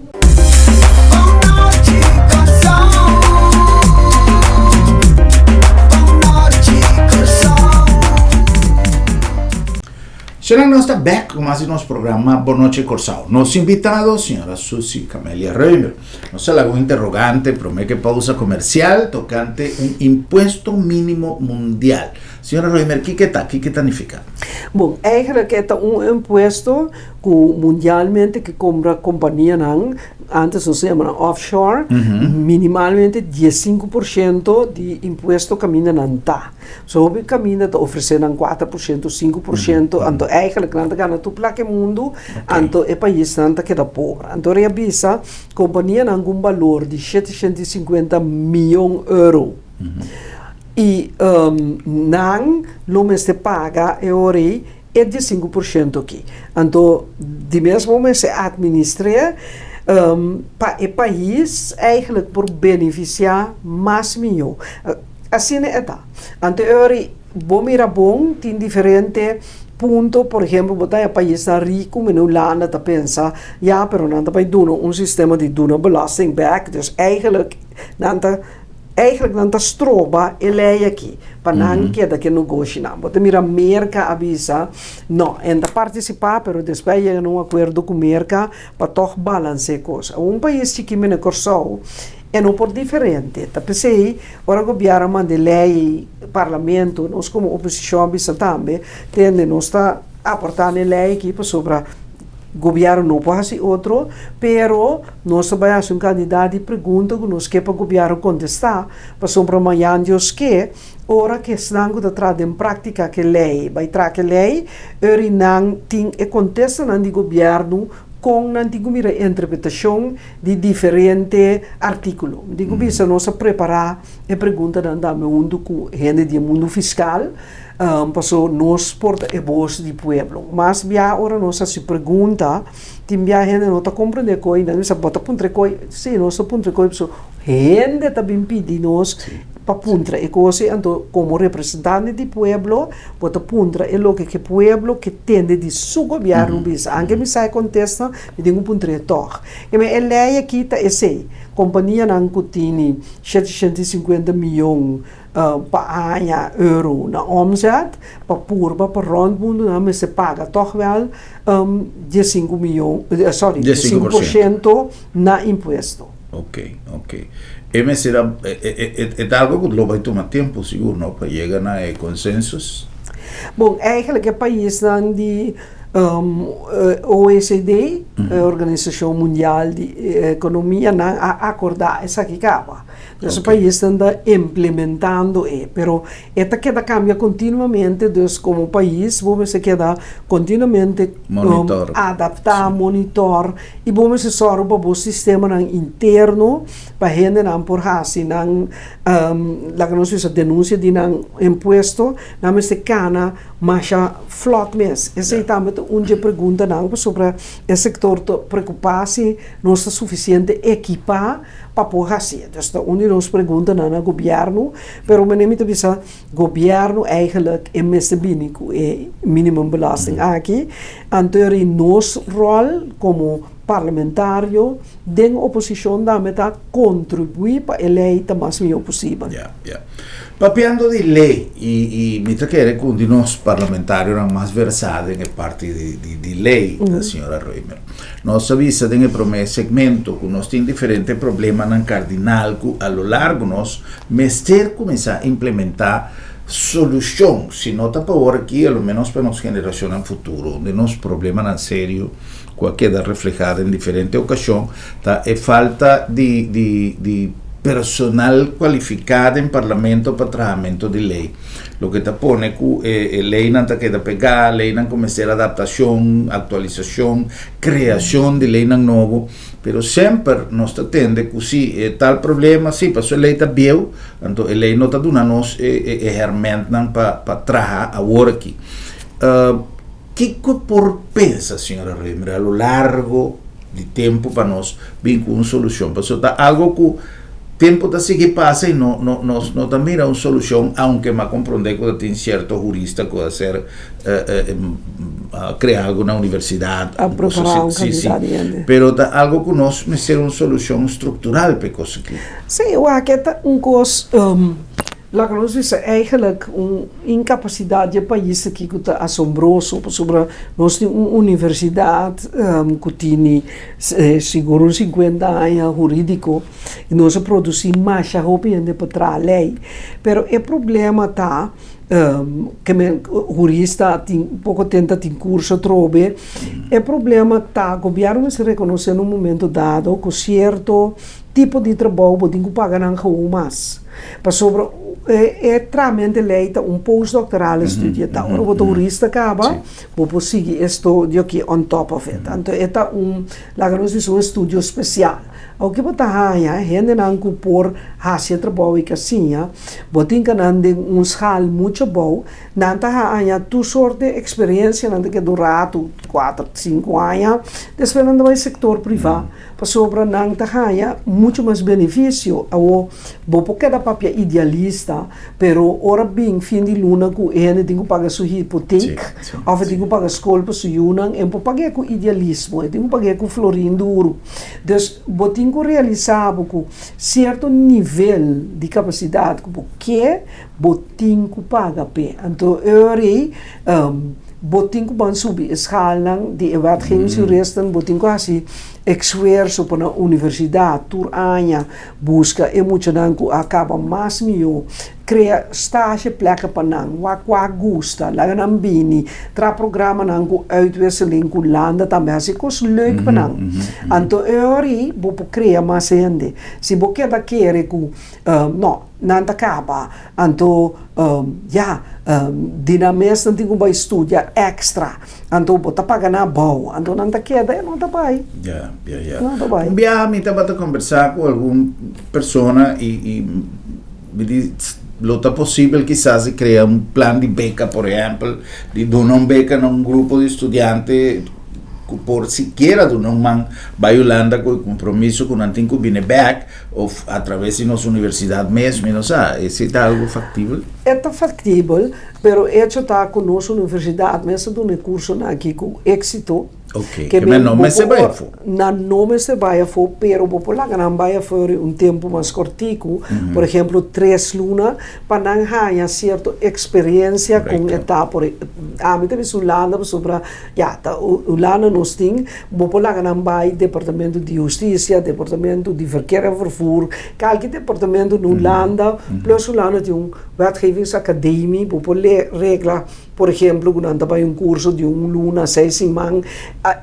Señora nos ta bek ku mas di nos programa Bon Nochi Kòrsou. Nos invitado, señora Suzy Camelia Römer. Nos a laga un interrogante promé ku e pausa komersial tokante un impuesto mínimo mundial. Señora Roemer, kiko e ta? Kiko e ta nifiká? Bon, eigenlijk e ta un impuesto ku mundialmente ke kombra kompanianan, antes nos a yama nan offshore, minimalmente 15% di impuesto kaminda nan ta. So hopi kaminda ta ofresé nan 4%, 5%, anto eigenlijk nan ta gana tur plaka e mundu, anto e paisnan ta keda pober. Anto ora e a bisa kompanianan ku un balor di 750 mion euro. I nan lo mester paga e ora ei e 15% aki. Anto di mes bo mester administr'é pa e pais eigenlijk por benefisiá mas mihó. Asina e ta. Anto e ora ei bo mira bon tin diferente punto, por ehempel bo ta e paisnan riku mene Hulanda ta pensa ya pero nan ta bai duna un sistema di duna belasting bek dus eigenlijk nan ta Eigenlijk nan ta stroba e lei aki pa nan keda ke negoshinan. Bo ta mira Merka a bisa no, en ta partisipá pero despues a yega na un akuerdo ku Merka pa tòg balans'é kos. Un pais chikí mene Kòrsou e no por diferente. Ta p'esei ora gobièrnu a manda e lei parlamento nos komo oposishon a bisa tambe tende nos ta aportá na e lei aki pasobra Gobièrnu no por hasi otro, pero nos ta bai hasi un kantidat di pregunta ku nos ke pa gobièrnu kontestá, pasobra mañan Dios ke, ora ku esnan ku ta traha den práktika ke lei bai traha ke lei, ora nan tin e kontestanan di gobièrnu. kon nan tin ku mira interpretashon di diferente artíkulo. Mi tin ku bisa nos a prepará e preguntanan tambe huntu ku hende di e mundu fiskal, paso nos por ta e bos di pueblo. Mas bia ora nos hasi pregunta, tin bia hende no ta komprendé koi, nan bisa bo ta puntra e koi, si nos ta puntra e koi paso hende ta bin pidi nos pa puntra e kos ei, anto komo representante di pueblo bo ta puntra e loke ku e pueblo ke tende di su gobièrnu bisa. Anke mi sa e kontesta, mi tin ku puntr'é tòg. Keme e lei aki ta esei, kompanianan ku tini 750 mion pa aña euro na omzet, pa purba pa rònt mundu nan mester paga tòg wèl 15 mion, sorry, 15% na impuesto. Ok, ok. E mester a, e ta algo ku lo bai tuma tempu sigur no pa yega na e konsensus? Bon, eigenlijk e paisnan di OECD, e Organisashon Mundial di Ekonomia, nan a akordá esaki kaba. Dus e paisnan ta implementando e, pero e ta keda kambia kontinuamente, dus komo pais bo mester keda kontinuamente adaptá, monitor, i bo mester sòru pa bo sistemanan interno pa hendenan por hasi nan, laga nos bisa denunsia di nan impuesto, nan mester kana masha flòt mes. Esei tambe ta un dje preguntanan pasobra e sektor ta preokupá si nos ta sufisiente ekipá pa por hasi. Dus ta un di nos preguntanan na gobièrnu, pero manera mi ta bisa gobièrnu eigenlijk e mester bini ku e minimumbelasting aki, anto eri nos ròl komo parlamentario den oposishon tambe ta kontribuí pa e lei ta mas mihó posibel. Ya, ya. Papiando di lei, i i mi ta kere ku un di nos parlamentarionan mas versá den e parti di di di lei ta señora Römer. Nos a bisa den e promé segmento ku nos tin diferente problemanan kardinal ku a lo largo nos mester kuminsá implementá solushon, si no ta pa ora aki, a lo ménos pa nos generashonnan futuro. Un di nos problemanan serio ku a keda reflehá den diferente okashon ta e falta di di di personal kualifiká den parlamento pa trahamentu di lei. Loke ta pone ku e e leinan ta keda pegá, leinan ku mester adaptashon, aktualisashon, kreashon di leinan nobo, pero semper nos ta tende ku si e tal problema, si pasobra e lei ta bieu, anto e lei no ta duna nos e e e hèrmèntnan pa pa traha awor aki. Kiko por pensa, señora Römer, a lo largo di tempu pa nos bin ku un solushon? Pasobra ta algo ku tempu ta sigui pasa i no no nos no ta mira un solushon, aunke m'a komprondé ku ta tin sierto hurista ku a ser a krea algo na universidat, A un cosa prepará un si, si. kantidat di hende. Pero ta algo ku nos mester un solushon struktural pa e kos aki. Sí, wak e ta un kos. Laga nos bisa eigenlijk un incapacidad di e pais aki cu ta asombroso pasobra nos tin un universidad cu tini sigur un cincuenta aña huridico y nos a produci masha hopi hende pa traha ley pero e problema ta ke men hurista tin poco tenta tin curso atrobe e problema ta gobierno mester reconoce na un momento dado cu cierto tipo di trabou bo tin cu paga nan gewoon mas. Pasobra e trahamente lei ta un postdoctorale studie ta ora bo ta hurista caba bo por sigui e studio aki on top of it. Anto e ta un laga nos bisa un estudio special. Aunke bo ta haña hendenan cu por haci e trabou y ke siña bo tin ka nan den un schaal mucho abou nan ta haña tur soort di experiencia nan ta keda un rato cuater cinco aña despues nan ta bay sector priva. Pasobra nan ta haña muchu mas benefisio. Awor, bo por keda papia idealista, pero ora bin fin di luna ku e hende tin ku paga su hipotek òf e tin ku paga skol pa su yunan, e no por pag'é ku idealismo, e tin ku pag'é ku florin duru. Dus, bo tin ku realisá bo ku sierto nivel di kapasidat ku bo ke, bo tin ku paga p'e. Anto e ora ei, bo tin ku ban subi e skaalnan di e wetgevingsjuristen, bo tin ku hasi. Esfuerso pa na universidat tur aña buska e muchanan ku a kaba mas mihó, krea stage pleka pa nan, wak kua gusta, laga nan bini, traha programanan ku uitwisseling ku landa tambe, hasi kos leuk pa nan. Anto e ora ei bo por krea mas hende. Si bo keda kere ku no, nan ta kaba, anto ya, di nan mes nan tin ku bai studia èkstra. Anto bo ta paga nan abou, anto nan ta keda e no ta bai. Ya, ya, ya. No ta bai. Un biaha mi tabata kombersá ku algun persona i i mi di lo ta posibel kisas di krea un plan di beka, por ehèmpel, di duna un beka na un grupo di studiante ku por sikiera duna un man bai Hulanda ku e kompromiso ku nan tin ku bini bèk òf atraves di nos universidat mes, mi no sa, esei ta algu faktibel? E ta faktibel. Pero hecho ta cu nos universidad mes a duna e cursonan aki cu exito. Ok, ke men no mester bai afo. Nan no mester bai afo, pero bo por laga nan bai afo ori un tempo mas cortico, por ehemplo tres luna, pa nan haya cierto experiencia con e ta. Por ami ta bisa Hulanda pasobra ya ta Hulanda nos tin, bo por laga nan bai departamento di husticia, departamento di verkeer en vervoer, kalke departamento na Hulanda, plus Hulanda tin un Wetgevingsacademie, bo por regla, por ehemplo, ku nan ta bai un kurso di un luna, seis siman.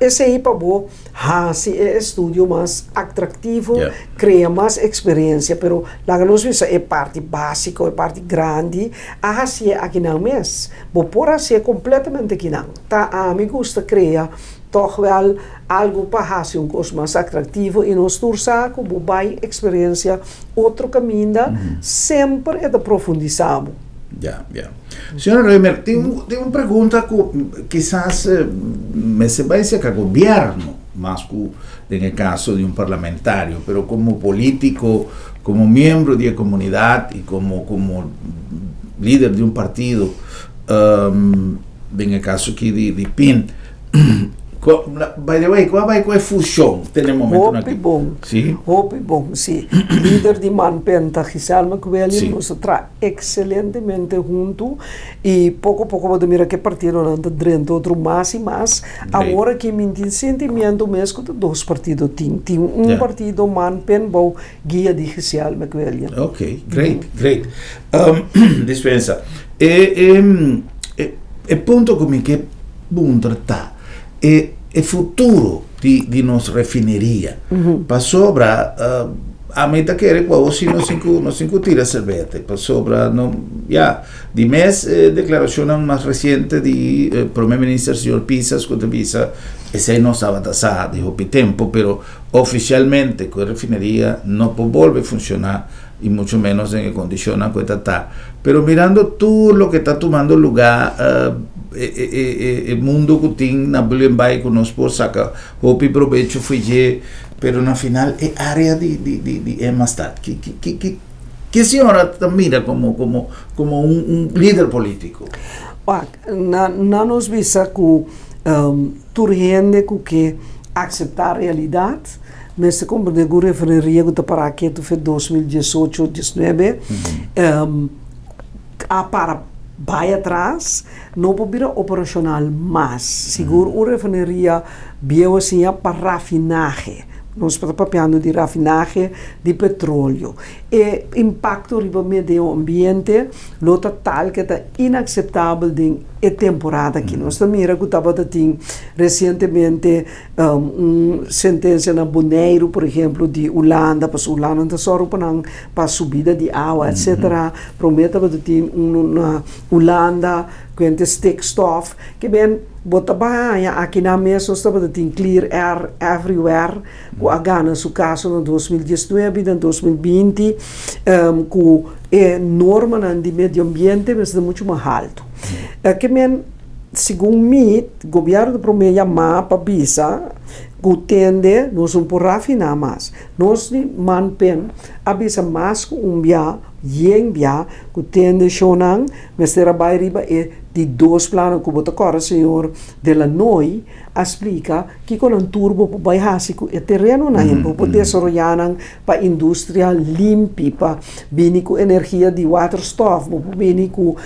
Esei pa bo hasi e estudio mas atraktivo, krea mas eksperensia. Pero laga nos bisa e parti básiko, e parti grandi, a hasié akinan mes. Bo por hasié kompletamente akinan. Ta ami gusta krea tòg wèl algu pa hasi un kos mas atraktivo i nos tur sa ku bo bai eksperensia Otro caminda, semper e ta profundisa bo. Ya, ya. Señora Römer, tin un, tin un pregunta ku kisas mester bai serka gobierno mas ku den e kaso di un parlamentario, pero komo politiko, komo miembro di e komunidat i komo komo lider di un partido, den e kaso aki di di pin, By the way, kua bai ku e fushon te na e momentunan aki? Hopi bon. Si? Hopi bon, si. Lider di Manpen ta Giselle McWilliam. Nos ta traha ekselentemente huntu i poko poko bo ta mira ku e partidonan ta drenta otro mas i mas. Awor aki mi tin sentimiento mes ku ta dos partido tin. Tin un partido Manpen bou guia di Giselle McWilliam. Ok, great, great. Dispensa. E, e, e punto ku mi ke. Puntra ta e e futuro di di nos refineria. Pasobra ami ta kere ku awor si nos tin ku nos tin ku tira serbete pasobra no ya di mes e deklarashonnan mas resiente di prome minister señor Pisas ku ta bisa esei nos tabata sa di hopi tempu pero ofisialmente ku e refineria no por bolbe funshoná i mucho menos den e kondishonnan ku e ta ta. Pero mirando tur loke ta tumando lugá, e e e e mundo ku tin na Bullenbaai ku nos por saka hopi probecho fo'i dje, pero na final e área di di di di Emmastad, ki ki ki ki ki señora ta mira komo komo komo un un lider polítiko? Wak, na na nos bisa ku tur hende ku ke akseptá realidat, Mester comprende cu refineria cu ta para ketu fe 2018, 19 a para bay atras, no por bira operacional mas. Sigur un refineria bieu asina pa rafinahe, nos ta papiando di rafinahe di petroleo, e impacto riba medio ambiente lo ta tal ke ta inaceptabel den e temporada aki. Nos ta mira cu tabata tin recientemente Un sentensia na Boneiru, por ehemplo, di Hulanda, pasobra Hulanda ta sòru pa nan pa subida di awa, etsetera. Promé tabata tin unu na Hulanda ku hende stikstof. Ke ben bo ta baña akinan mes nos tabata tin Clear Air Everywhere ku a gana su kaso na 2019 i na 2020 ku e normanan di medio ambiente mester ta muchu mas haltu. Ke men. Segun mi, gobièrnu ta promé yamá pa bisa ku tende nos no por rafiná mas. Nos di Manpen a bisa mas ku un bia, yen bia, ku tende shownan mester a bai riba e Di dos plano ku bo ta kòrda señor De Lanoy a splika kiko nan tur bo por bai hasi ku e terenonan. Bo por desaroyá nan pa industria limpi, pa bini ku energia di waterstof, bo por bini ku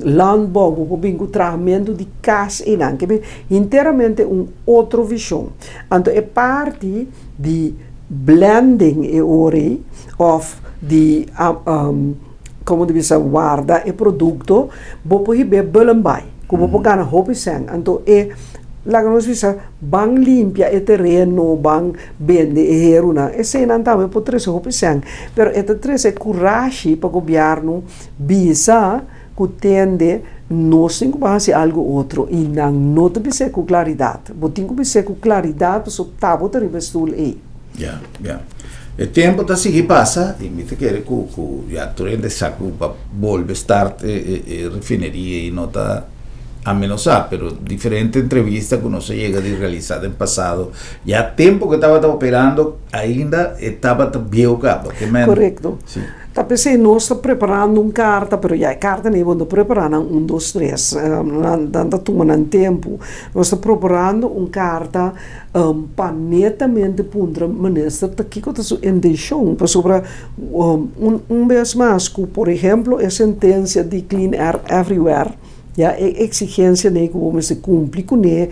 landbouw, bo por bini ku trahamentu di kas einan. Ke hinteramente un otro vishon. Anto e parti di blending e ora ei òf di komo ta bisa warda e produkto, bo por hib'é Bullenbaai ku bo por gana hopi sèn. Anto e laga nos bisa ban limpia e tereno, ban bende e herunan, eseinan tambe por trese hopi sèn. Pero e ta trese kurashi pa gobièrnu bisa ku tende nos tin ku ban hasi algu otro i nan no ta bis'é ku klaridat. Bo tin ku bis'é ku klaridat pasobra ta bo ta riba e stul ei. Ya, ya. E tempu ta sigui pasa i mi ta kere ku ku ya tur hende sa ku pa bolbe start e e e refineria ei no ta ami no sa pero diferente entrevista ku nos a yega di realisa den pasado ya tempu ku e tabata operando ainda e tabata bieu kaba ke men Korekto. Si. Ta p'esei nos ta preparando un karta pero ya e karta nei bo no prepara nan un dos tres nan ta tuma nan tempu. Nos ta preparando un karta pa netamente puntra minister ta kiko ta su intenshon pasobra un bes mas ku por ehemplo e sentensia di Clean Air Everywhere ya e eksigensia nei ku bo mester kumpli kuné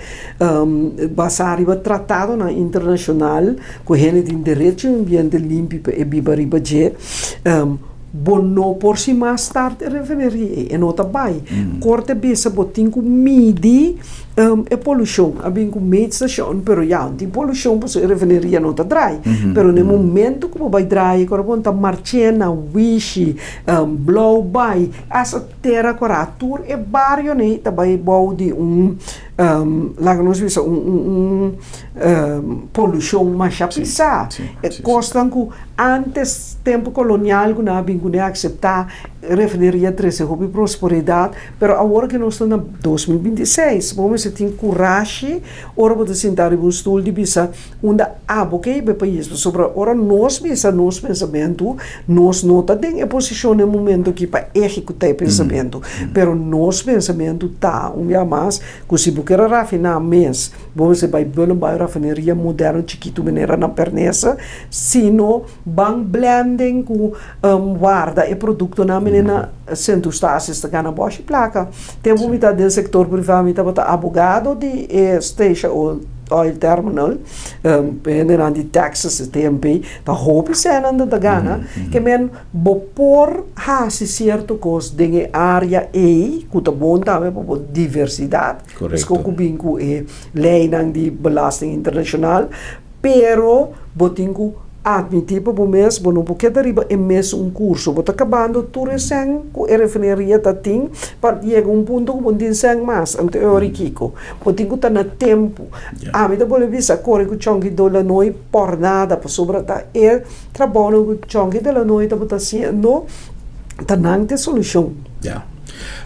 basá riba tratadonan internashonal ku hende tin derecho di ambiente limpi pa e biba riba dje bo no por si mas start e refineria ei e no ta bai korte bisa bo tin ku midi E polushon a bin ku meetstation, pero ya no tin polushon pasobra e refineria no ta draai. Pero na e momento ku bo bai draai e kora bon ta Marchena, Wishi, Blauw Bai, asta Tera Kora, tur e barionan ei ta bai bou di un laga nos bisa un un un polushon masha pisá. E kosnan ku antes tempu kolonial ku nan a bin kuné akseptá refineria trese hopi prosperidat. Pero awor ke nos ta na 2026, bo mester tin kurashi ora bo ta sinta riba un stul di bisa unda abo ke hiba e pais. Pasobra ora nos bisa nos pensamentu, nos no ta den e posishon na e momento aki pa ehekutá e pensamentu. Pero nos pensamentu ta, un bia mas, ku si bo kier a rafiná mes, bo mester bai Bullenbaai rafineria moderno chikitu manera na Pernesa, sino ban blending ku warda e produktonan manera na Sint Eustatius ta gana boshi plaka. Tempu mi ta den sektor privá mi tabata abogado di e Statia Oil Terminal, hendenan di Texas e tempu ei, ta hopi sèn nan ta gana. Ke men bo por hasi sierto kos den e área ei ku ta bon tambe pa bo diversidat, paske ku bin ku e leinan di belasting internashonal, Pero bo tin ku atmití pa bo mes, bo no por keda riba e mesun kurso. Bo ta kabando tur e sèn ku e refineria ta tin pa yega un punto ku bo no tin sèn mas. Anto e ora kiko? Bo tin ku ta na tempu. Ami ta bolbe bisa kore ku Chonky Dolanoy por nada, pasobra ta e trabounan ku Chonky Dolanoy tabata hasiendo ta nan ta e solushon. Ya.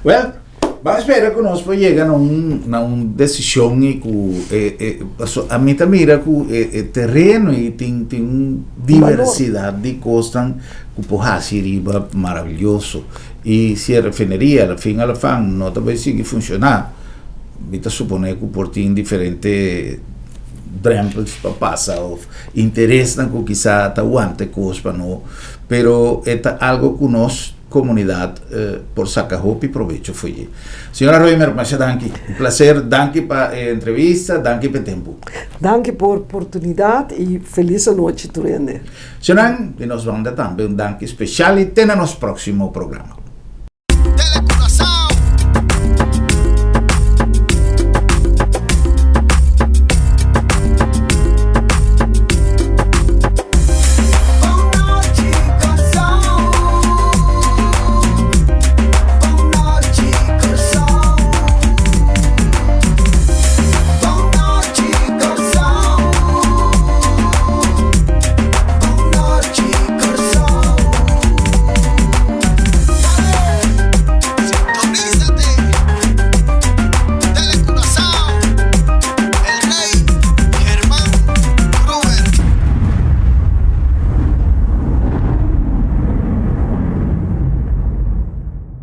Wèl, Ban spera ku nos por yega na un na un desishon i ku e e paso ami ta mira ku e e tereno i tin tin un diversidat di kosnan ku por hasi riba maravilloso i si e refineria a la fin a la fan no ta bai sigui funshoná mi ta suponé ku por tin diferente drempels pa pasa òf interesnan ku kisa ta wanta e kos pa no pero e ta algo ku nos Comunidad por saca hopi probecho fo'i dje. Señora Römer, masha danki. Un placer. Danki pa e entrevista, danki pa e tempu. Danki pa oportunidad y feliz anochi tur hende. Señornan, di nos banda tambe un danki special y te na nos proximo programa.